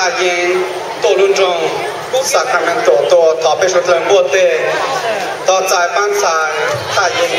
Thaj Yeeb tuaj lub nroog Sacramento tuaj, thov peb suav dlawg npuaj teg, thov txais pab ntxhais Thaj Yeeb.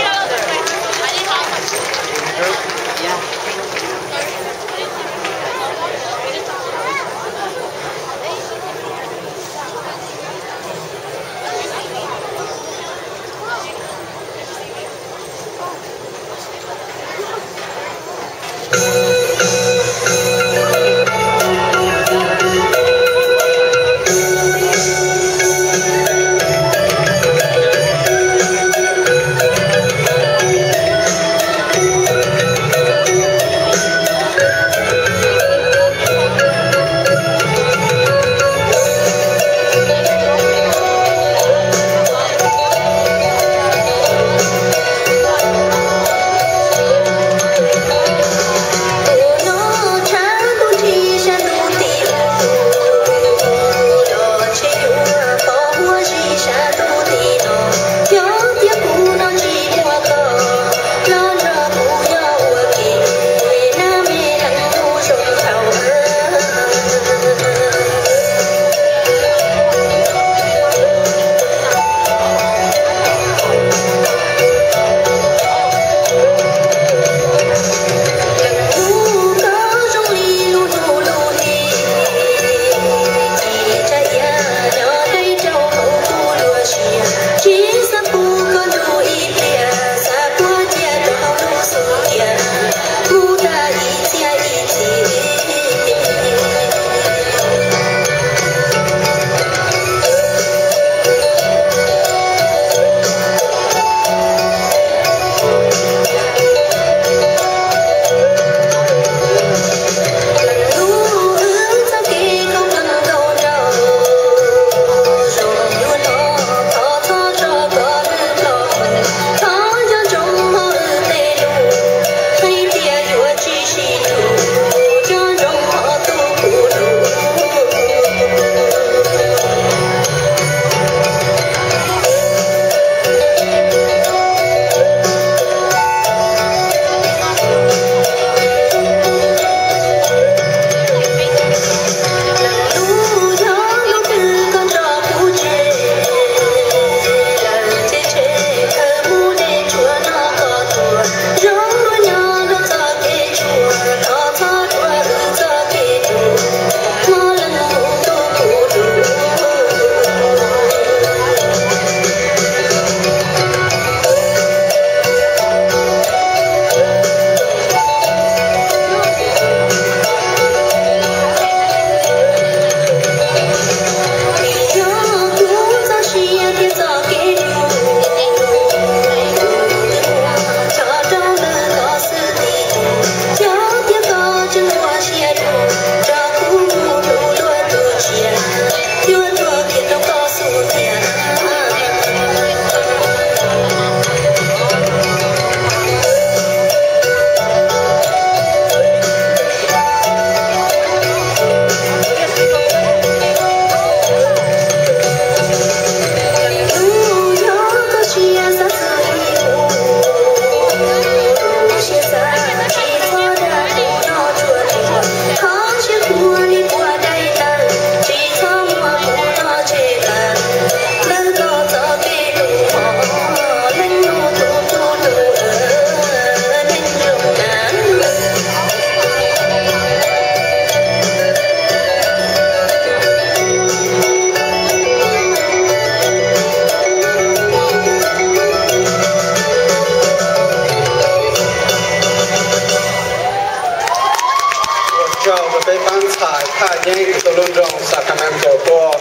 Ua tsaug rau peb pab ntxhais Thaj Yeeb tuaj lub nroog Sacramento tuaj.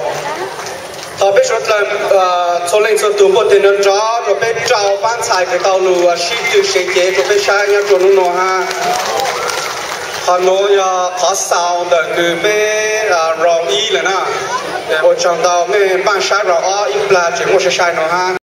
Thov peb suav dlawg txhua leej txhua tus npuaj teg nrov nrov rau peb rau pab ntxhais kws tau lug sib tw seev cev rau peb saib nyob rua hnub nua hab. Qhov nuav yog qhov xaus ntawm kws peb round ib lawm na. Ua tsaug ntau, mej npaj saib round ob ib plag tseem muaj sai sai no hab.